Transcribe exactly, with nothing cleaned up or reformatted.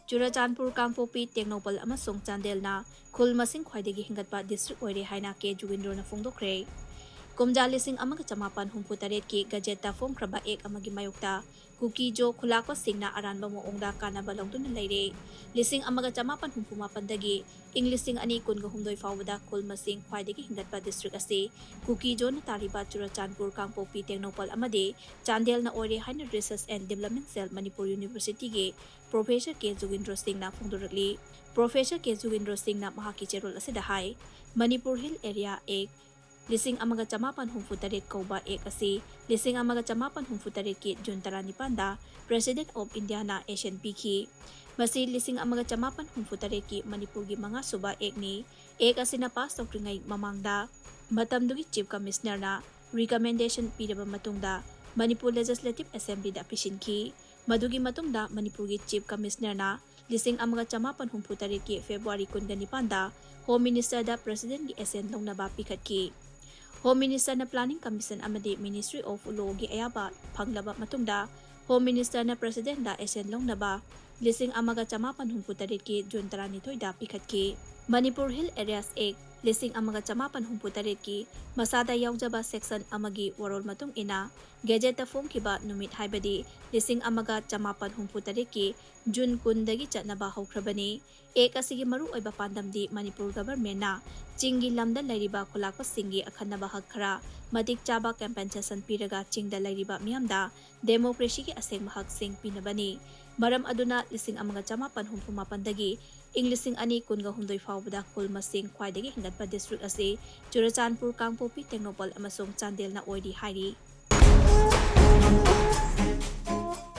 ꯆꯨꯔꯆꯥꯟꯄꯨꯔ, ꯀꯥꯡꯄꯣꯛꯄꯤ, ꯇꯦꯡꯅꯧꯄꯜ ꯑꯃꯁꯨꯡ ꯆꯥꯟꯗꯦꯜꯅ ꯈꯨꯜ ꯃꯁꯤꯡ ꯈ꯭ꯋꯥꯏꯗꯒꯤ ꯍꯦꯟꯒꯠꯄ district ꯑꯣꯏꯔꯦ ꯍꯥꯏꯅ ꯀꯦ ꯖꯨꯒꯤꯟꯗ꯭ꯔꯣꯅ ꯐꯣꯡꯗꯣꯛꯈ꯭ꯔꯦ꯫ ꯀꯨꯝꯖꯥ ꯂꯤꯁꯤꯡ ꯑꯃꯒ ꯆꯃꯥꯄꯟ ꯍꯨꯝꯐꯨ ꯇꯔꯦꯠꯀꯤ ꯒꯖꯦꯠꯇ ꯐꯣꯡꯈ꯭ꯔꯕ act ꯑꯃꯒꯤ ꯃꯥꯌꯣꯛꯇ ꯀꯨꯀꯤ-ꯖꯣ ꯈꯨꯂꯥꯛꯄꯁꯤꯡꯅ ꯑꯔꯥꯟꯕ ꯃꯑꯣꯡꯗ ꯀꯥꯟꯅꯕ ꯂꯧꯗꯨꯅ ꯂꯩꯔꯦ꯫ ꯂꯤꯁꯤꯡ ꯑꯃꯒ ꯆꯃꯥꯄꯟ ꯍꯨꯝꯐꯨ ꯃꯥꯄꯟꯗꯒꯤ ꯏꯪ ꯂꯤꯁꯤꯡ ꯑꯅꯤ ꯀꯨꯟꯒ ꯍꯨꯝꯗꯣꯏ ꯐꯥꯎꯕꯗ ꯈꯨꯜ ꯃꯁꯤꯡ ꯈ꯭ꯋꯥꯏꯗꯒꯤ ꯍꯦꯟꯒꯠꯄ district ꯑꯁꯤ ꯀꯨꯀꯤ-ꯖꯣꯅ ꯇꯥꯔꯤꯕ ꯆꯨꯔꯆꯥꯟꯄꯨꯔ, ꯀꯥꯡꯄꯣꯛꯄꯤ, ꯇꯦꯡꯅꯧꯄꯜ ꯑꯃꯗꯤ ꯆꯥꯟꯗꯦꯜꯅ ꯑꯣꯏꯔꯦ ꯍꯥꯏꯅ Research and Development Cell Manipur Universityꯒꯤ Professor ꯀꯦ ꯖꯨꯒꯤꯟꯗ꯭ꯔꯣ ꯁꯤꯡꯅ ꯐꯣꯡꯗꯣꯔꯛꯂꯤ꯫ Professor ꯀꯦ ꯖꯨꯒꯤꯟꯗ꯭ꯔꯣ ꯁꯤꯡꯅ ꯃꯍꯥꯛꯀꯤ ꯆꯦꯔꯣꯜ ꯑꯁꯤꯗ ꯍꯥꯏ, ꯃꯅꯤꯄꯨꯔ Hill Area Act ꯂꯤꯁꯤꯡ ꯑꯃꯒ ꯆꯃꯥꯄꯟ ꯍꯨꯝꯐꯨ ꯇꯔꯦꯠ ꯀꯧꯕ act ꯑꯁꯤ ꯂꯤꯁꯤꯡ ꯑꯃꯒ ꯆꯃꯥꯄꯟ ꯍꯨꯝꯐꯨ ꯇꯔꯦꯠꯀꯤ ꯖꯨꯟ ꯇꯔꯥꯅꯤꯄꯥꯟꯗ President of Indiaꯅ assent ꯄꯤꯈꯤ꯫ ꯃꯁꯤ ꯂꯤꯁꯤꯡ ꯑꯃꯒ ꯆꯃꯥꯄꯟ ꯍꯨꯝꯐꯨ ꯇꯔꯦꯠꯀꯤ ꯃꯅꯤꯄꯨꯔꯒꯤ ꯃꯉꯥꯁꯨꯕ actꯅꯤ꯫ Act ꯑꯁꯤꯅ pass ꯇꯧꯗ꯭ꯔꯤꯉꯩ ꯃꯃꯥꯡꯗ ꯃꯇꯝꯗꯨꯒꯤ Chief Commissionerꯅ recommendation ꯄꯤꯔꯕ ꯃꯇꯨꯡꯗ ꯃꯅꯤꯄꯨꯔ Legislative Assemblyꯗ ꯄꯤꯁꯤꯟꯈꯤ꯫ ꯃꯗꯨꯒꯤ ꯃꯇꯨꯡꯗ ꯃꯅꯤꯄꯨꯔꯒꯤ Chief Commissionerꯅ ꯂꯤꯁꯤꯡ ꯑꯃꯒ ꯆꯃꯥꯄꯟ ꯍꯨꯝꯐꯨ ꯇꯔꯦꯠꯀꯤ February ꯀꯨꯟꯒ ꯅꯤꯄꯥꯟꯗ Home Ministerꯗ Presidentꯒꯤ assent ꯂꯧꯅꯕ ꯄꯤꯈꯠꯈꯤ꯫ Home Ministerꯅ Planning Commission ꯑꯃꯗꯤ Ministry of Lawꯒꯤ ꯑꯌꯥꯕ ꯐꯪꯂꯕ ꯃꯇꯨꯡꯗ Home Ministerꯅ Presidentꯗ assent ꯂꯧꯅꯕ ꯂꯤꯁꯤꯡ ꯑꯃꯒ ꯆꯃꯥꯄꯟ ꯍꯨꯝꯐꯨ ꯇꯔꯦꯠꯀꯤ June ꯇꯔꯥꯅꯤꯊꯣꯏꯗ ꯄꯤꯈꯠꯈꯤ꯫ Manipur Hill Areas Act ꯂꯤꯁꯤꯡ ꯑꯃꯒ ꯆꯃꯥꯄꯟ ꯍꯨꯝꯐꯨ ꯇꯔꯦꯠꯀꯤ ꯃꯁꯥꯗ ꯌꯥꯎꯖꯕ section ꯑꯃꯒꯤ ꯋꯥꯔꯣꯜ ꯃꯇꯨꯡ ꯏꯟꯅ Gazetteꯇ ꯐꯣꯡꯈꯤꯕ ꯅꯨꯃꯤꯠ ꯍꯥꯏꯕꯗꯤ ꯂꯤꯁꯤꯡ ꯑꯃꯒ ꯆꯃꯥꯄꯟ ꯍꯨꯝꯐꯨ ꯇꯔꯦꯠꯀꯤ ꯖꯨꯟ ꯀꯨꯟꯗꯒꯤ ꯆꯠꯅꯕ ꯍꯧꯈ꯭ꯔꯕꯅꯤ꯫ Act ꯑꯁꯤꯒꯤ ꯃꯔꯨꯑꯣꯏꯕ ꯄꯥꯟꯗꯝꯗꯤ ꯃꯅꯤꯄꯨꯔ Governmentꯅ ꯆꯤꯡꯒꯤ ꯂꯝꯗ ꯂꯩꯔꯤꯕ ꯈꯨꯂꯥꯛꯄꯁꯤꯡꯒꯤ ꯑꯈꯟꯅꯕ ꯍꯛ ꯈꯔ ꯃꯇꯤꯛ ꯆꯥꯕ compensation ꯄꯤꯔꯒ ꯆꯤꯡꯗ ꯂꯩꯔꯤꯕ ꯃꯤꯌꯥꯝꯗ democracyꯒꯤ ꯑꯁꯦꯡꯕ ꯍꯛꯁꯤꯡ ꯄꯤꯅꯕꯅꯤ꯫ ꯃꯔꯝ ꯑꯗꯨꯅ ꯂꯤꯁꯤꯡ ꯑꯃꯒ ꯆꯃꯥꯄꯟ ꯍꯨꯝꯐꯨ ꯃꯥꯄꯟꯗꯒꯤ ꯏꯪ ꯂꯤꯁꯤꯡ ꯑꯅꯤ ꯀꯨꯟꯒ ꯍꯨꯝꯗꯣꯏ ꯐꯥꯎꯕꯗ ꯈꯨꯜ ꯃꯁꯤꯡ ꯈ꯭ꯋꯥꯏꯗꯒꯤ ꯍꯦꯟꯒꯠꯄ district ꯑꯁꯤ ꯆꯨꯔꯆꯥꯟꯄꯨꯔ, ꯀꯥꯡꯄꯣꯛꯄꯤ, ꯇꯦꯡꯅꯧꯄꯜ ꯑꯃꯁꯨꯡ ꯆꯥꯟꯗꯦꯜꯅ ꯑꯣꯏꯔꯤ ꯍꯥꯏꯔꯤ꯫